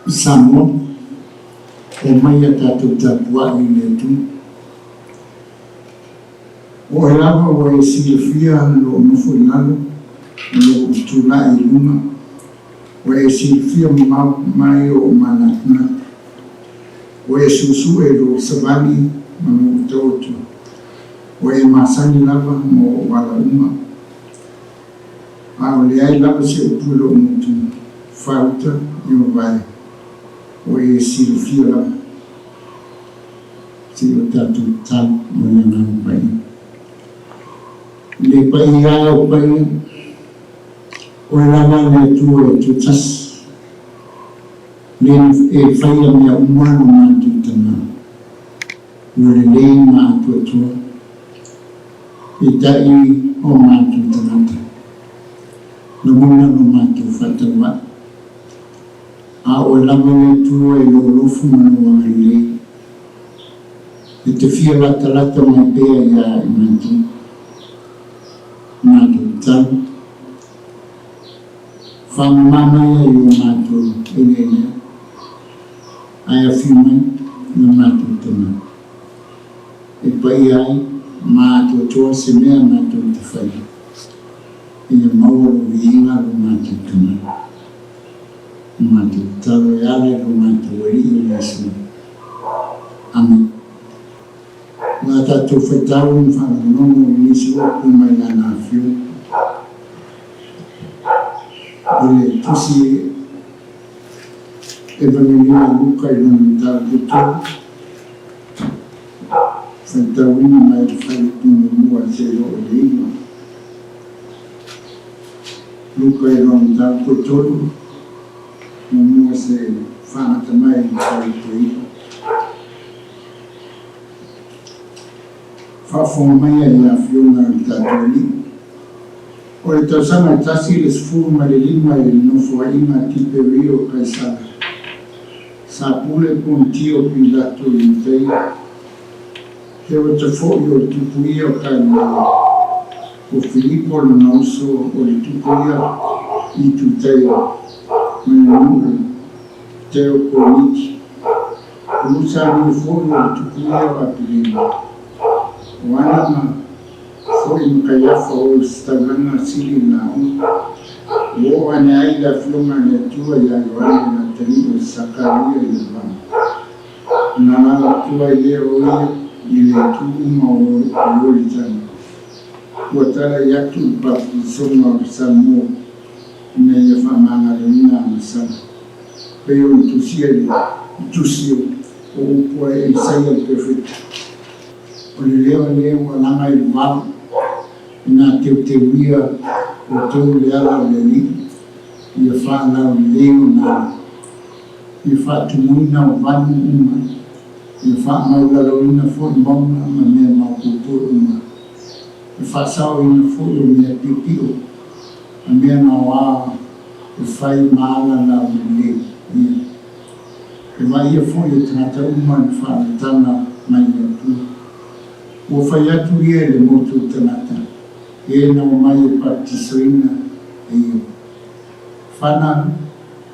Samoa, omai a tatou tapuai i le Atua. O oe lava ua e silafia lou nofo i lalo ma lou tulai i luga, ua e silafia mamao mai ou manatunatu. Ua e suesue i lou savali ma lou taoto, ua e masani lava ma ou ala uma. A o leai lava se upu i lou gutu faauta i mavae, ua e silafia lava. Se i o tatou tatalo mo le Agaga Paia. Le paia e o paia, oe lava le Atua e Tutasi, le e faia mea uma lo matou Tama, ua lelei ma atoatoa, peitai o matou tagata, lagona lo matou faatauva'i. A oe lava le Atua i lou alofa ma lou agalelei, e te fia latalata mai pea iā i matou. Matou tatalo, faamama mai ai o matou eleelea, ae afio mai lo matou Tama, e paia ai ma atoatoa se mea matou te faia, ia maua lou viiga lo matou Tama. Matou tatalo e ala i lo matou Alii o Iesu. Amene. O le a tatou faitau ma faalogologo i nisi upu mai Lana Afioga. O le Tusi Evanelio a Luka i lona mataupu e tolu, faitauina mai le fuaiupu muamua seia oo i le iva. Luka i lona mataupu e tolu, muamua se faagata mai i le fuaiupu e iva. Faafofoga mai ai le Afioga a le tatou Alii. O le tausaga e 15 i le nofoaiga a Tiperio Kaisara, sa pule Ponitio Pilato i Iutaia, Herota foi o le tupu ia o Kalileia, o Filipo lona uso o le tupu ia i Tutaia ma le nuu o Teokoniti, o Lusania foi o le tupu ia o Apileina, o Ana ma foi ma Kaiafa o Ositaulaga sili i laua. Ua oo ane ai le Afioga a le Atua iā Ioane le atalii o Sakaria i le vao. Ona alaala atu ai lea o ia i le itu uma o Ioritana. Ua talai atu le papatisoga o le Samoa ina ia faamagaloina ana sala, pei ona tusia i le Tusi o upu a Elisaia le perofeta. O le leo lea ua laga i le vao, ina teuteuia outou le ala o le Alii, ia faalaulelei ona ala, ia faatumuina o vanu uma, ia faamaualaloina foi mauga ma mea maopoopo uma, e faasaoina foi o mea piopio ma mea gaoa e fai ma ala laulelei ia. E vaaia foi e tagata uma le faaletana mai le Atua. Ua fai atu ia i le motu o tagata, e na omai e baptisoina e ia. Fana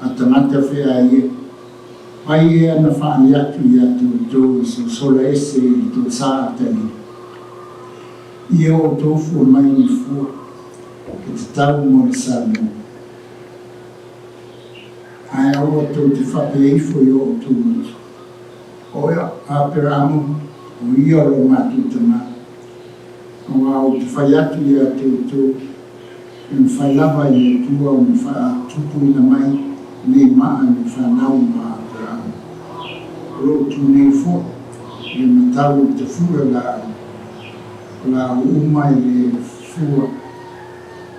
a tagata feaa ia, ai ea na faali atu ia te outou i sosola ese i le tosa a Talili. Ia outou fua mai ni fua, e tatau mo le Samoa. Ae aua tou te faapea ifo i o outou loto, O Aperamo, o ia o lo matou tama. Aua ou te fai atu ia te outou, e mafai lava i le Atua ona faatupuina mai nei maa ni fanau ma Aperamo. O loo tu nei foi le matau i le tafua laau, o laau uma e le fua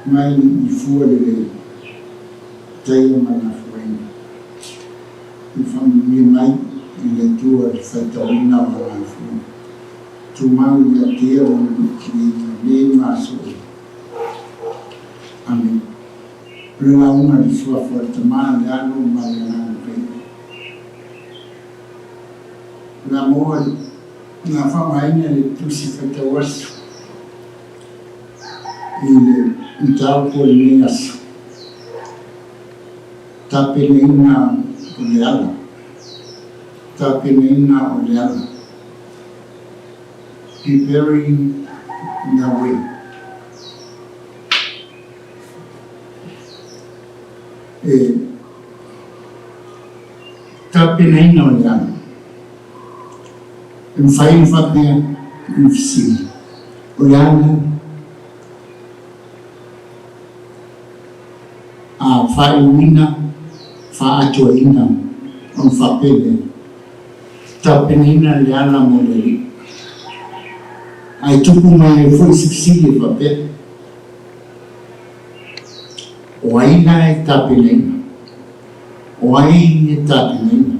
mai i fua lelei. Taia ma Gafuaina. I faamanuia mai i le Atua le faitauina o ana afioga. Tumau ia te ia Lona luitiliina nei ma aso uma. Amene. O le lauga i le Suafa o le Tama, le Alo ma le Agaga Paia. O le a maua na faaaogaina le Tusi Faitau Aso i le mataupu o lenei aso. Tapenaina o le ala. Tapenaina o le ala. Preparing the way. E tapenaina o le ala. E mafai ona faapea i fesili, o le a le ala? A faaiuina, faaatoaina ona faapea lea, Tapenaina le ala mo le Alii. Ae tupu mai ai foi se fesili e faapea, O ai la e tapenaina? O ai e tapenaina?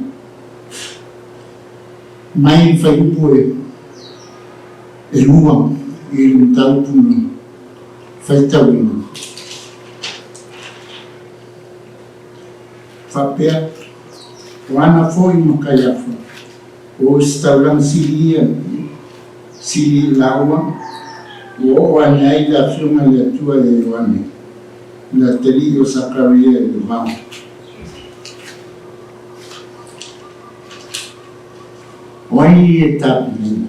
Mai le fuaiupu e 2 i le mataupu na faitauina. Faapea, o Ana foi ma Kaiafa, o Ositaulaga sili ia, sili laua, ua oo ane ai le Afioga i le Atua ia Ioane, le atalii o Sakaria i le vao. O ai e tapenaina?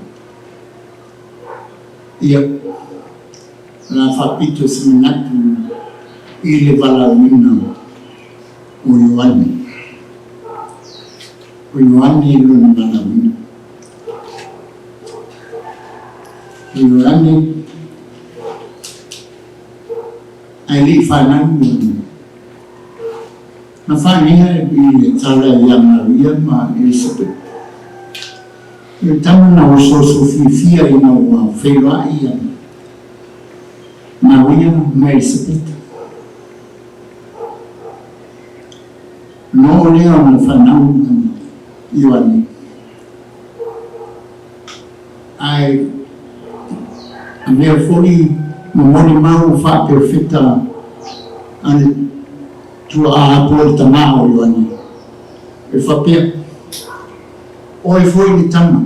Ia, o le a faapito se manatu i le valaauina o Ioane. O Ioane lona valaauina. O Ioane ae le i fanau Ioane. Na faanea i le tala ia Maria ma Elisapeta. O le tama na ososo fiafia ina ua feiloai ia Maria ma Elisapeta. Ona oo lea ona fanau Ioane. Ae avea foi ma molimau faaperofeta a le tuaa po o le tama o Ioane, e faapea, Oe foi le tama,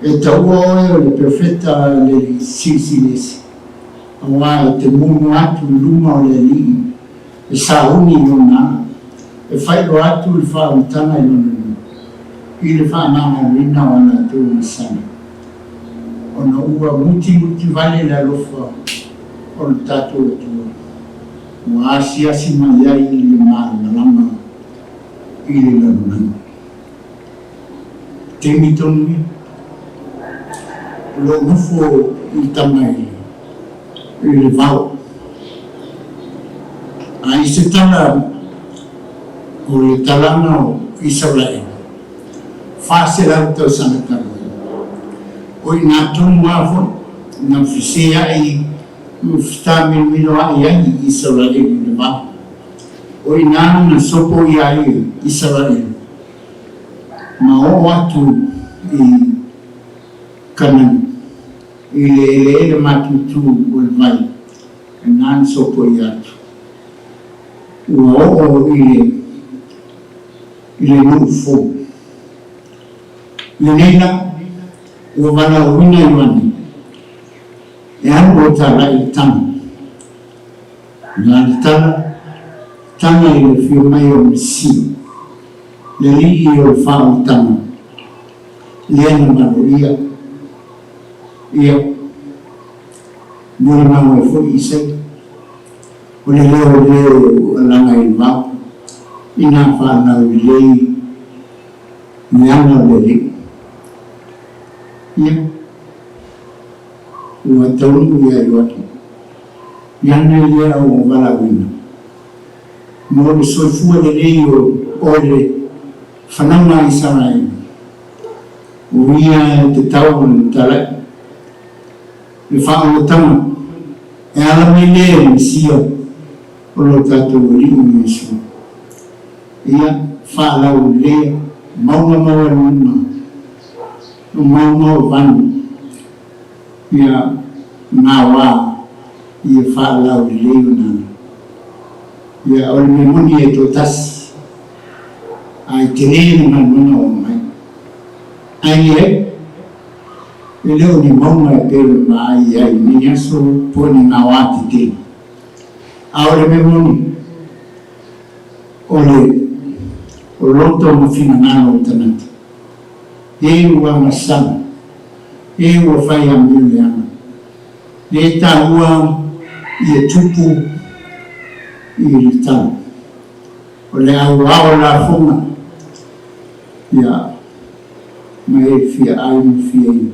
e taua oe o le perofeta a le Silisili Ese, auā e te muamua atu i luma o le Alii e sauni i lona ala, e faailoa atu le faaolataga i lona luma, i le faamagaloina o a latou gasali, ona ua mutimuti vale le alofa o le tatou Atua, ua asiasi mai ai i le malamalama i le lalolagi. Taimi tonu ia, o lo o nofo i tama i le vao. A i se tala o le talaga o Isaraelu, 400 tausaga talu ai, o i ina tonu lava foi na feseai ma fetamilomiloa'i ai Isaraelu i le vao. O i ina na sopoia ai Isaraelu ma oo atu i Kanani, i le eleele matutu o le vai, lena na sopoia atu. Ua oo i le i le nuu fou. Lenei la, ua valaauina Ioane e alu o talai i le tama. Na le tala, tala i le afio mai o Mesia, le Alii o le faaolataga, lea na maloia ia molimau ai foi Isaia, o le leo o le o alaga i le vao, inā fanau lelei le ala o le Alii. Ia, ua taunuu ia Ioane. I ana ia ua valaauina, mo le soifua lelei o le fanauga a Isaraelu, o ia e tatau ona talai le faaolataga e ala mai lea i le Mesia o lo tatou Alii o Iesu. Ia faalaulelea mauga maualuluga o mauga o vanu. Ia nā wā ia faalaulelei ona ana. Ia o le mea moni e toatasi, a i telē le galuega o aumai. Ae leai, e le o ni mauga e pei ona vaai ai i nei aso po o ni gaoā tetele. A o le mea moni, o le. O loto ma finagalo o tagata, e ua agasala, e ua fai amio leaga, lea e taua ia tupu i le tala. O le au ao lafoga, ia, ma e fia ai ma fia inu.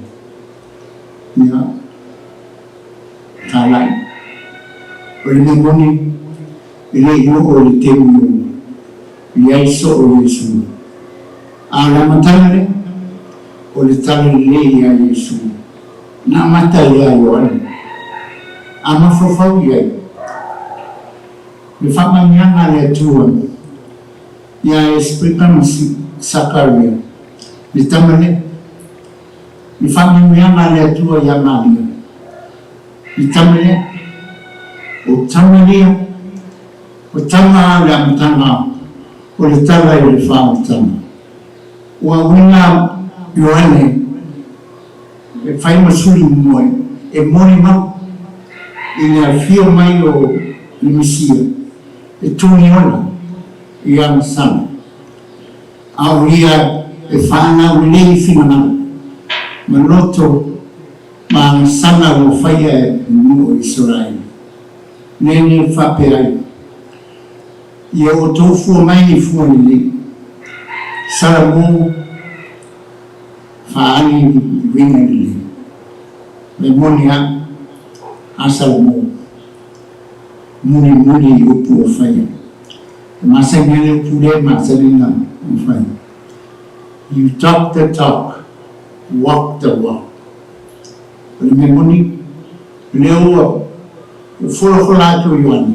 Ia, talai. O le mea moni, e le i oo i le taimi o i ai soo Iesu. A o le amataga lea, o le talalelei ia Iesu, na amata ia Ioane, a mafaufau i ai le faamanuiaga a le Atua ia Esipeka ma Sakaria, le tama lea, le faamanuiaga a le Atua ia Maria, le tama lea, o tama ia, o tama a le amataga o le tala i le faaolataga. Ua uiga Ioane e fai ma suli muamua e molimau i le afio mai o le Mesia e tugiola i agasala, a o ia e faalaulelei finagalo ma loto ma agasala ua faia e le nuu o Isaraelu. Lele faapea ai, Ia outou fua mai i fua lelei, Salamo faaali i uiga lelei. E moni a, a Salamo, mulimuli i upu ua faia. E masani ai le upu lea e masani ona fai, You talk the talk, walk the walk. O le mea moni, o lea ua folafola atu o Ioane,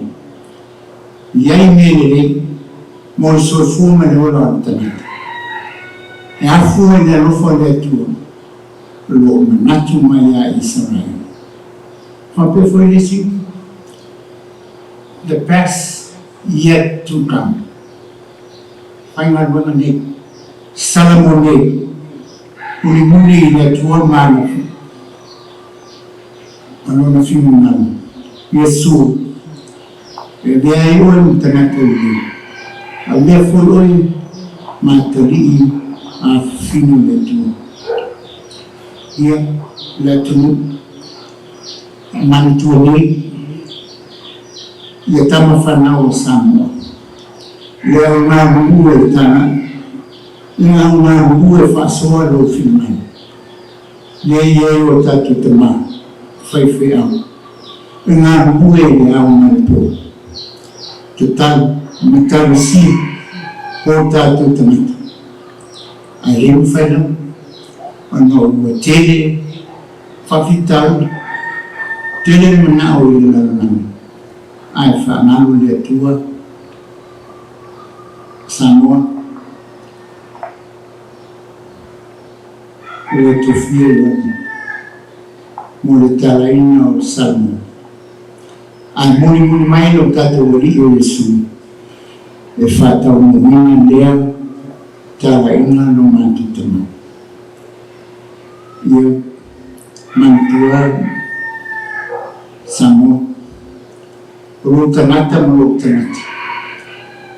i ai mea lelei mo le soifua ma le ola o le tagata. E afua i le alofa o le Atua o lo o manatu mai ia Isaraelu. Faapea foi le isi upu, The best yet to come. Faigaluega nei, Salamo nei, mulimuli i le Atua ma ana ma lona finagalo, Iesu, e avea ai oe ma tagata lelei, avea foi oe ma atalii afifino le Atua. Ia, le atunuu, manatua nei, ia tama fanau a Samoa, le au galulue i tala, le au galulue faasoa lou finagalo. Lea e i ai o tatou tama faifeau e galulue i le ao ma le po, tatalo ma talosia o tatou tagata. Ae le mafai lava ona ua tele faafitauli, tele le manao i le lalolagi, ae faagalo le Atua Samoa. Ua tofia Ioane mo le talaina o Salmo. Ae mulimuli mai lo tatou Alii o Iesu e faataunuuina lea talaina lo matou tama. Ia manatua Samoa, o lou tagata ma lou tagata,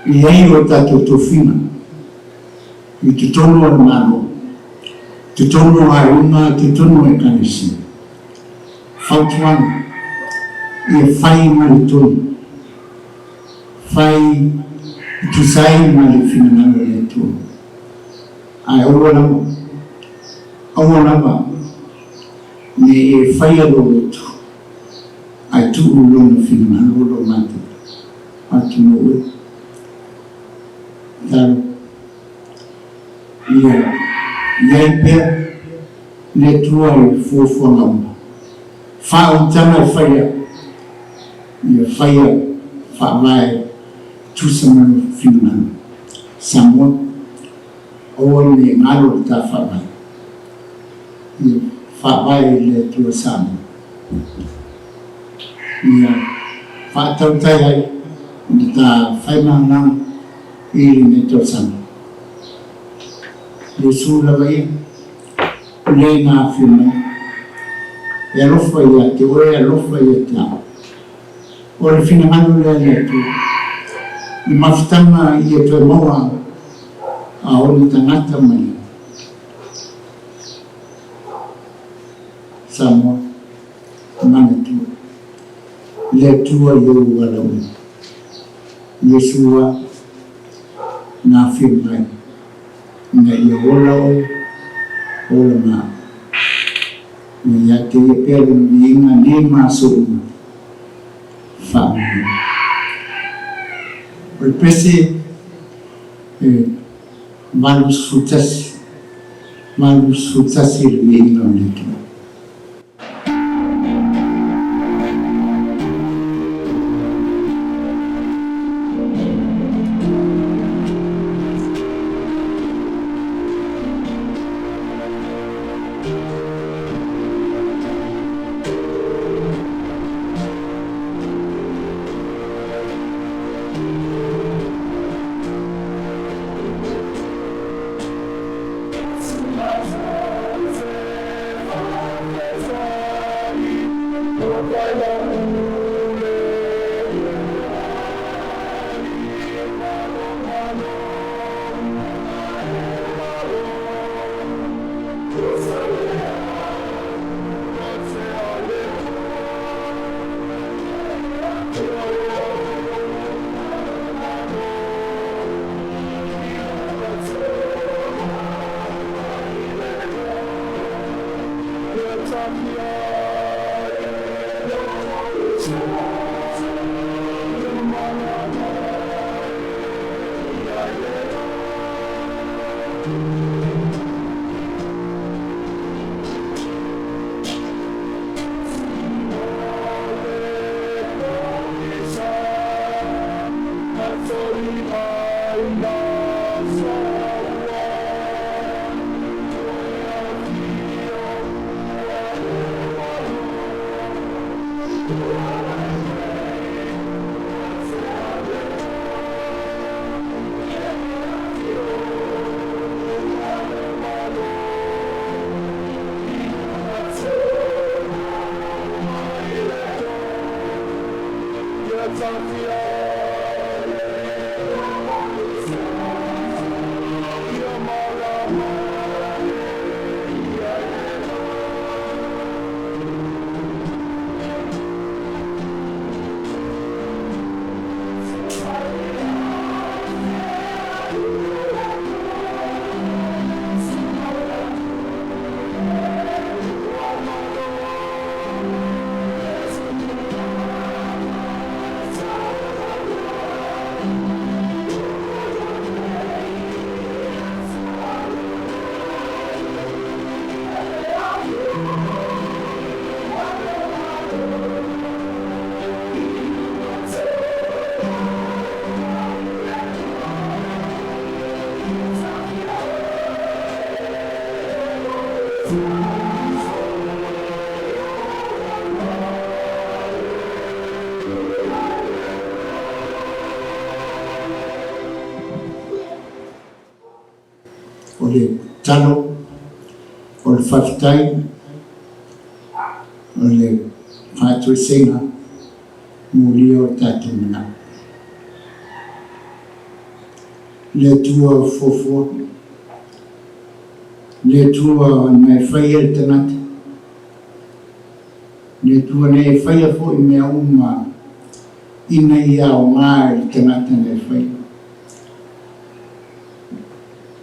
e i ai o tatou tofiga. I totonu o le Malo, totonu o aiga, totonu o Ekalesia. Fautuaga, Ia fai ma le tonu, fai e tusa ai ma le finagalo o le Atua. Ae aua lava, aua lava ne i e faia lou loto, ae tuu Lona finagalo lo matou atunuu e. Talo. Ia i ai pea le Atua i fuafuaga uma. Faautaga e faia, ia faia faavae tusa ma le finagalo. Samoa, aua ne i galo le ta faavae. Ia faavae i le Atua Samoa. Ia faatautai ai le ta faimagaga i lenei tausaga. Iesu lava ia, o lea na afio mai, e alofa ia te oe, e alofa ia te au. O le finagalo lea a le Atua, le mafutaga ia toe maua A o le tagata mai Samoa, manatua le Atua i ou ala uma. Iesu a na afio mai ina ia ola oe, ola ma au. Ua ia te ia pea lona viiga nei ma aso uma. Faamanuia. O le pese e 81, 81 le viiga o le Atua. O le talo, o le faafetai, o le faatoesega mulia o tatou manao. Le Atua fuafua, le Atua na e faia le tagata, le Atua na e faia foi mea uma ina ia aoga i le tagata na e faia.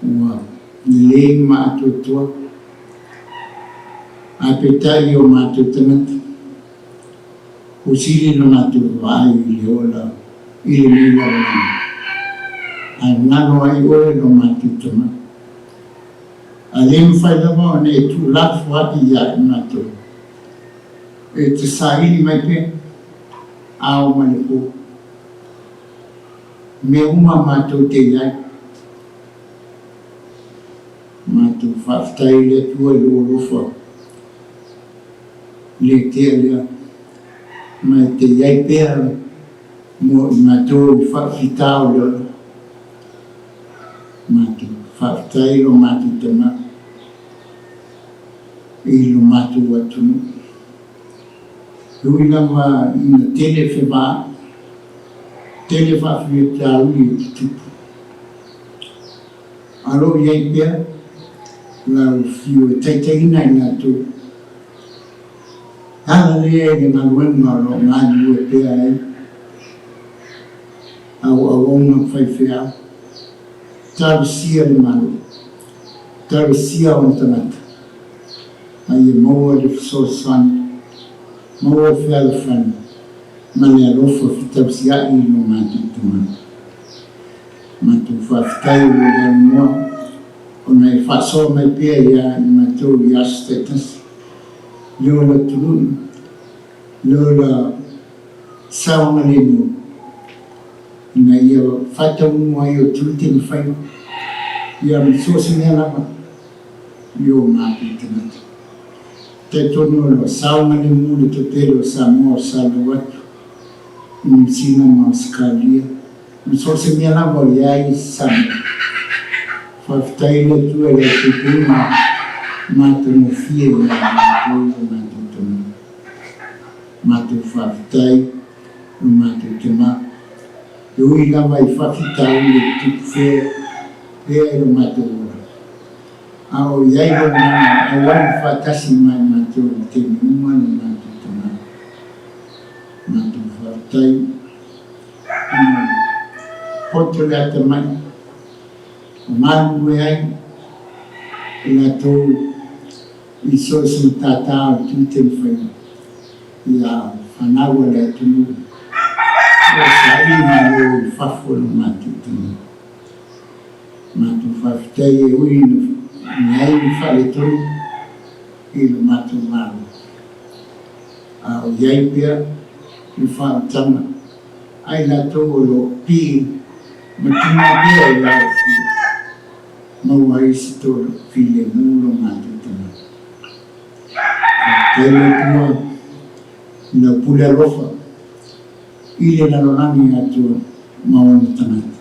Ua lelei ma atoatoa, ae peitai o matou tagata, ua sili lo matou vaai i le ola i lenei lalolagi, ae galo ai oe lo matou tama. A le mafai lava ona e tuulafoai ia i matou, e te saili mai pea, ao ma le po. Mea uma matou te i ai. Matou faafetai i le Atua i lou alofa le tea lea, ma e te i ai pea mo i matou i faafitauli ola. Matou faafetai i lo matou tama i lo matou atunuu. E ui lava ina tele fevaai, tele faafitauli e tutupu. A o lo o i ai pea lau fiu e taitaiina i latou. E ala lea i le galuega o lo o galulue pea ai au auauna ma faifeau, talosia le Malo, talosia ona tagata, a ia maua le fesoasoani, maua le fealofani ma le alofa fetausia'i i lo matou itumalo. Matou faafetai mo le avanoa ona e faasoa mai pea ia i matou i aso taitasi. Le ola tului, le ola saogalemu ina ia faataunuu ai o tiute ma faiva, ia ma so o se mea lava i o matou tagata. Talitonu o lo o saogalemu le toatele o Samoa o salau atu i Niu Sila ma Ausetalia ma so o se mea lava o i ai Samoa. Faafetai i le Atua i lau puipuiga matagofie ia matou i lo matou tama. Matou faafetai lo matou tama. E ui lava i faafitauli e tupu pea i lo matou ola, a o i ai lou agaga e auau faatasi ma i matou i taimi uma lo matou tama. Matou faafetai ona poto le atamai o galulue ai i latou i so o se matata o le tiute ma faiva ia fanau a le atunuu o saili malo i fafo o lo matou tama. Matou faafetai e ui ina i ai ni faaletonu i lo matou Malo, a o i ai pea le faautaga a i latou o lo o pi ma tuma pea i lau Afioga, maua ai se filemu lo matou tagata. Faafetai le Atua i lau pule alofa i le lalolagi atoa ma ona tagata.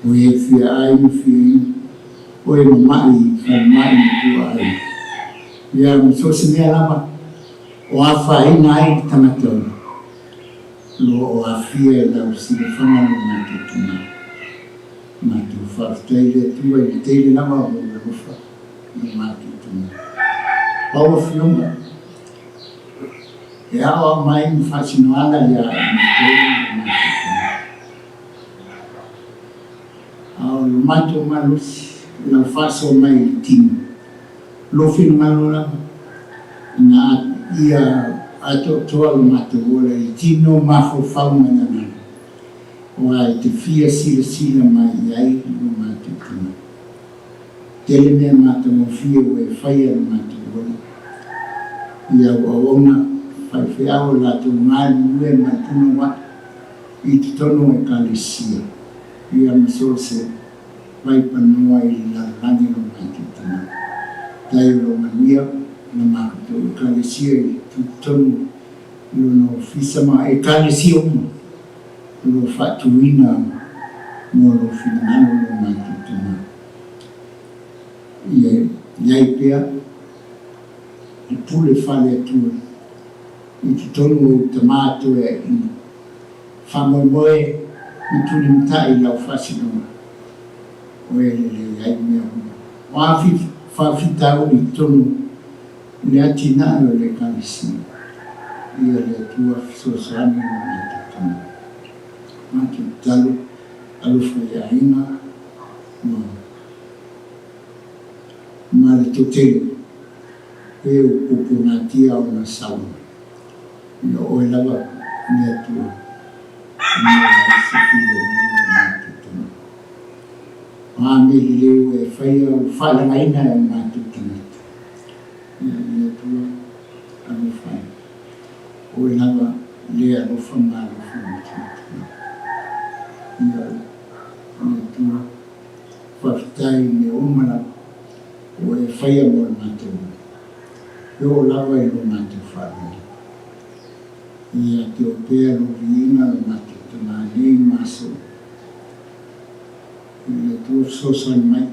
O e fia ai ma fia inu, o e mama'i i falemai ma tuaai, ia ma so o se mea lava o afaina ai le tagata o lo o aafia i lau silafaga lo matou tama. Matou faafetai i le Atua i le tele lava o lou alofa i lo matou tama. Pau Afioga, e aoao mai ma faasinoala ia i matou i lo matou tama. A o lo matou malosi, lau faasoa mai i le tino, lou finagalo lava, ina ia atoatoa lo matou ola i tino mafaufau ma le agaga, aua e te fia silasila mai i ai lo matou tagata. Tele mea matagofie ua e faia lo matou ola, i au auauna faifeau o latou galulue ma le punouai i totonu o Ekalesia, ia ma so o se vaipanoa i le lalolagi lo matou tagata. Tai o lou manuia na matou Ekalesia i totonu i lona ofisa ma Ekalesia uma o lo o faatuina mo lou finagalo lo matou tama. Ia i ai pea le pule faale-Atua i totonu o ou tama toeaiina. Faamoemoe ma tulimatai i lau faasinoga, o e lelei ai mea uma. O a faafitauli i totonu i le atinae o le Ekalesia, ia le Atua fesoasoani i lo matou tama. Matou tatalo, alofa i aiga ma ma le toatele e o pupunatia ona saunoa. Ia oe lava le Atua e maua ai se filemu i lo matou tagata. O a mea lelei ua e faia ua faaleagaina e o matou tagata. Ia le Atua alofa e. Oe lava le alofa ma alofa ma tagata. Ia le Atua faafetai i mea uma lava ua e faia mo le matou ola. E oo lava i lo matou faaloalo. Ia te oe pea lou viiga lo matou tama nei ma aso. I le Atua fesoasoani mai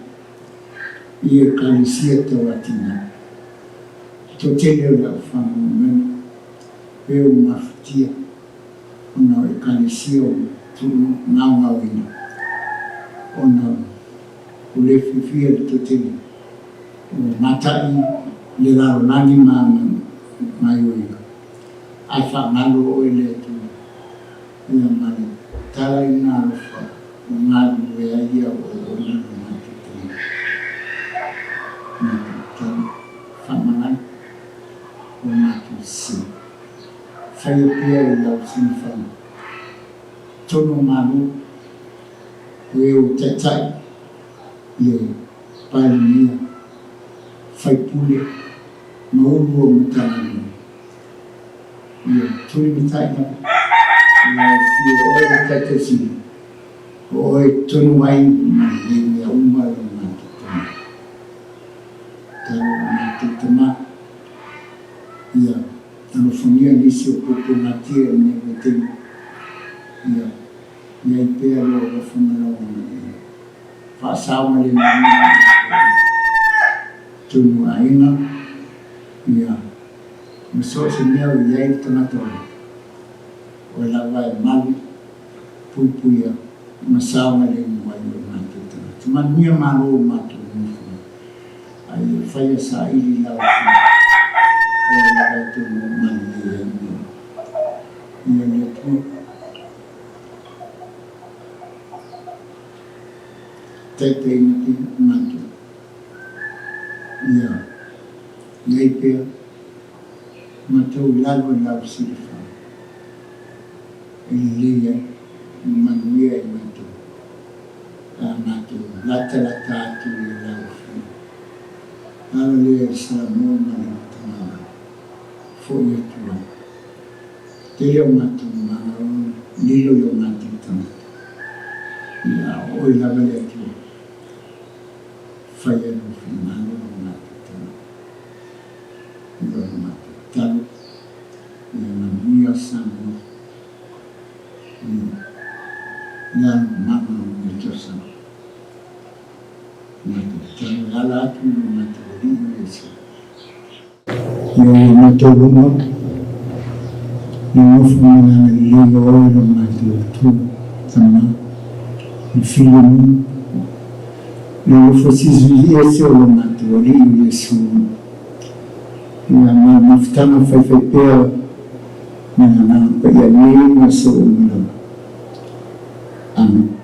i Ekalesia tauatinai. Le toatele o le aufaigaluega e ua mafatia ona o Ekalesia ua tuugaogaoina ona. Ua le fiafia le toatele ua mata'i le lalolagi ma ana gaioiga, ae faagalo oe le Atua, ia ma le talaina alofa ua galulue ai au auauna ma matou tagata. Matou tala, faamagalo ua matou sese. Faia pea i lau silafaga. Tonu o Malo, o e ua taitai le Palemia, faipule ma ulu o Matagaluega. Ia tulimatai lava lau afio o oe le Taitai Sili, o oe e tonu ai ma lelei mea uma i lo matou tama. Talo o matou tama, ia alofagia nisi o puapuagatia i lenei vaitaimi, ia i ai pea lou alofa ma lau agalelei. Faasaogalemu tonu aiga, ia, ma so o se mea o i ai le tagata ola, oe lava e malu, puipuia, ma saogalemu ai o matou tagata. Manuia malo o matou nofo ai, a ia faia saili lau Afioga, oe lava e tonu malelei ai mea uma. Ia le Atua. Taitaiina pea matou. Ia i ai pea matou i lalo i lau silafaa e lelei ai ma manuia ai matou pe a matou latalata atu i lau Afioga. Ala lea i Samoa ma le Matagaluega foi atu ai. Tele o matou magalo lilo i o matou tagata. Ia a o oe lava le Atua, faia lou finagalo lo matou tagata. I lo matou tatalo, ia manuia Samoa i lalo mana o lenei tausaga. Matou tatalo e ala atu i lo matou Alii o Iesu. Ia ua matou luma le nofo ma le agalelei o oe lo matou Atua, Tama, le filemu, le alofa silisili ese o lo matou Alii o Iesu, ia ma le mafutaga faifaipea ma le Agaga Paia nei ma aso uma lava. Amene.